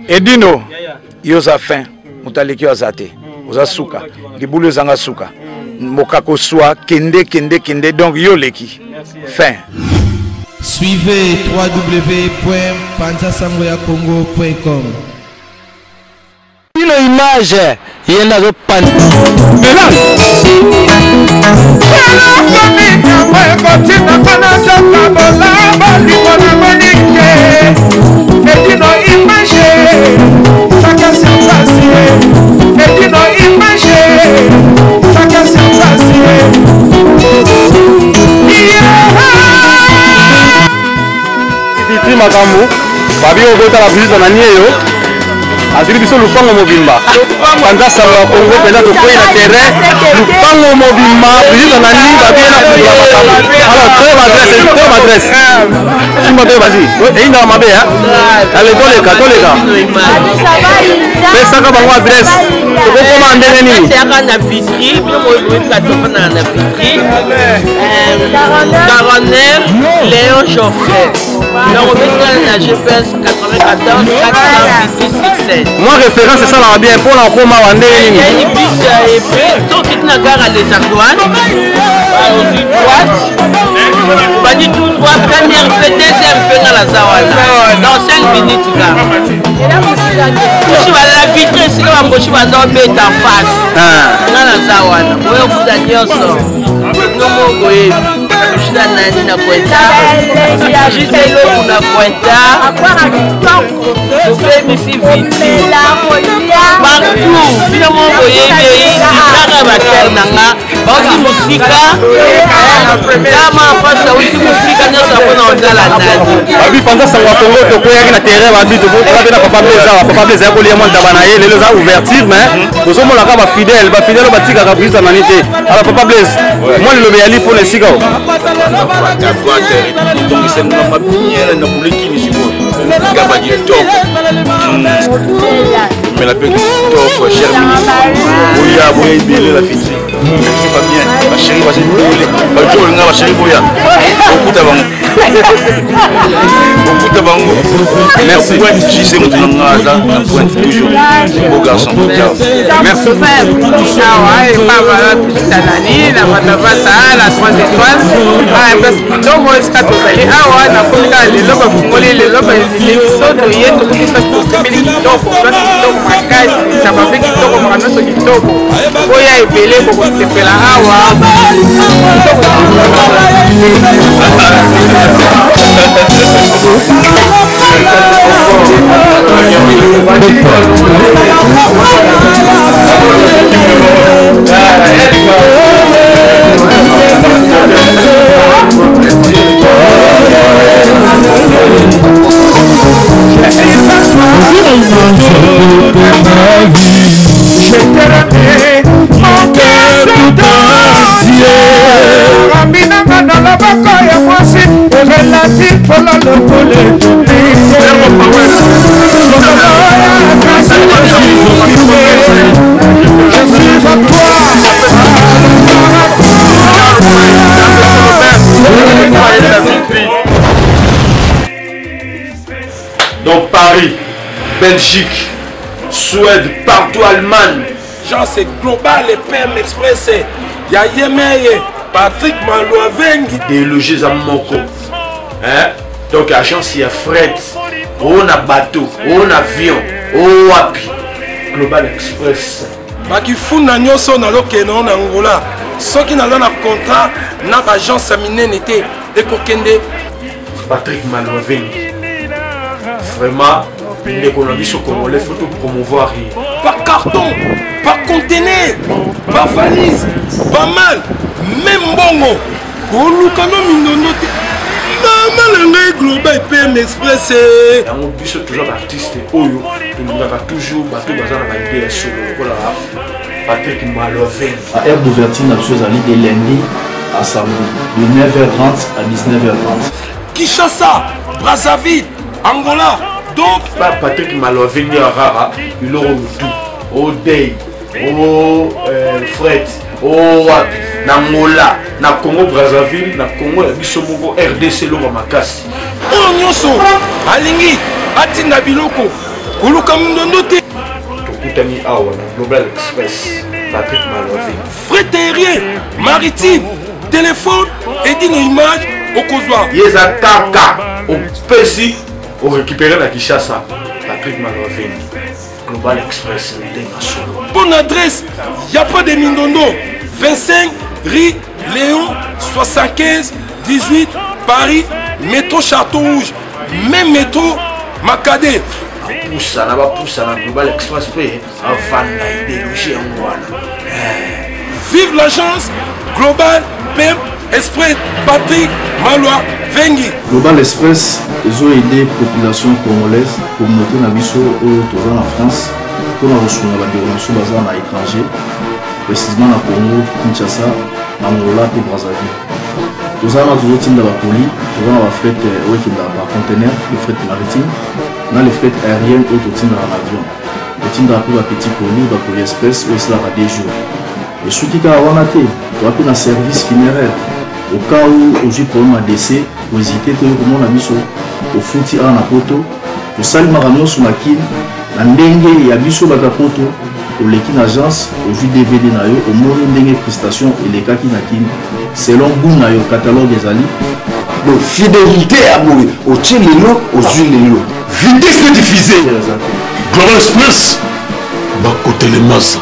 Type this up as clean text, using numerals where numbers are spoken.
Edino, yo oza fin, moto aleki yo aza te, oza suka, libulu ezanga suka, mokako swa, kende kende kende, donc yo oleki, fin. Suivez www.panzasangoyakongo.com. Bino image ye nde azopanza. Vitri makambo babi okotala visite na nieyo azwili biso lupango mobimba panza sango ya kongo mpenza tokwei na terrain lupango mobimba visite na nini babi ye na fungola makambo alors toyeba adresse toyeba adresse simba toyeba si eyindaka mabe ale toleka toleka pesaka bango adresse tokokoma ndenge nini na vitri bino boyebika tofandaka na vitri 49 Léon Geoffrey. Donc, on na GPS 94 428 Moi, référence, esalaka bien mpo na okoma wa ndenge nini? Yani bus epe soki okiti na gare ya les Ardoines, ozwi droite, obandi tout droit, première pe, deuxième pe nga naza wana. Dans 5 minutes kaka. Boshi la vitre esika bamboshi baza obeta face. Nga naza wana. Oyo okuta nyonso. Bino moko boyebi. Juda nani na Pointa, Juste Eloko na Pointa, tobebisi viti partout. Bino moko boyebi eyindi kaka basere na nga bauti mosika kama mpasi auti mosika nyonso yango na otala nani. Babi panza sango ya Congo tokweyaki na terrain babi tokoka mpe na papa Blaise awa. Papa Blaise aya kolia mwa ntaba na ye lelo eza ouverture mais tozomona kaka bafidèle bafidèle oyo batikaka Brice nani te. Alors papa Blaise, mwa liloba eyali mpo na esika oyo. Gaba kitoko mela mpe kitoko cher ministre boya boya ebele la fitri merci Fabien bachéri baza ebele bajo olinga bachéri boya okuta bango okuta bango. Merci. Jise moto na nga aza na pointe toujours, beau garçon. Ciao. Merci. Awa epava tutanani na vatavata na 3 étoiles aya place kitoko esika tozali awa. Nakomi kaka lelo, bafungoli lelo, bainvite biso, toye, tokomi place, tosepeli kitoko, place kitoko makasi, taba mpe kitoko, makambo nyonso kitoko. Oya ebele, bokosepela awa. Je te remets mon cœur tout entier. Aminanga na loboko ya mwasi elati mpona lokole. Je suis à toi. Donc Paris, Belgique, Suède, partout, Allemagne. Genre c'est global et PM Express. Ya Yemeye, Patrick Malouavengi. Déloger eza moko. Hein? Donc agence ya fret, o na bateau, o na avion, o wapi. Global Express. Bakifunda nyonso nazokende na Angola soki naza na contrat na baagence ya minene te ekokende. Patrick Malouavengi. Vraiment, ndeko na biso congolais, faut tout promouvoir ye. Par carton, par conteneur, par valise, pas mal, même mbongo koluka no mindondo te. Mama na ngai, Global PM Express. Yango biso toza baartiste oyo tolingaka toujours bato baza na baide ya solo lokola Patrick Maloven. Heure d'ouverture na biso ezali de lundi à samedi de 9h30 à 19h30. Kinshasa, Brazzaville, Angola, donc Pa Patrick Maloven nde arara biloko motu odei o fret o wapi na Angola, na Congo Brazzaville, na Congo ya biso moko RDC, eloko makasi. Oyo nyonso alingi atinda biloko. Koluka mindondo te. Tokutani awa na Global Express, Patrick Malove. Fret aérien, maritime, téléphone, edino image, okozwa. Ye eza kaka opesi orécupere na Kinshasa. Patrick Malove, Global Express, ndenge solo. Bonne adresse, y a pas de mindondo. 25 rue Léon 75 18 Paris, métro Château Rouge, même métro Makade. Bapusana bapusana Global Express mpe avanda idéologie yango wana. Vive l'agence Global PM Express Patrick Malwa Vengi. Global Express ezo aider population congolaise, communauté na biso oyo toza na France, mpona kosunga bandeko na biso baza na étranger, précisément na Congo Kinshasa, na Angola mpe Brazzaville. Toza wana tozotinda bacolis, toza na bafret oyo ekendaka par conteneur, le fret maritime na le fret aérienne oyo totindaka na avion. Totindaka mpe bapetit colis, bacolis express oyo esalaka 2 jours. Esuki kaka wana te, toza mpe na service funéraire. Au cas où ozwi problème ya décès, kohésite te, oyo komona biso, ofuti awa na poto, tosali makambo nyonso na Kine na ndenge ya biso bato ya poto. Oleki na agence, ozwi DVD na yo, omoni ndenge prestation elekaki na Kine selon goût na yo, catalogue ezali. Donc fidélité ya boye, otie lelo, ozwi lelo, vitesse de diffuser. Global Express, bakotelemasa.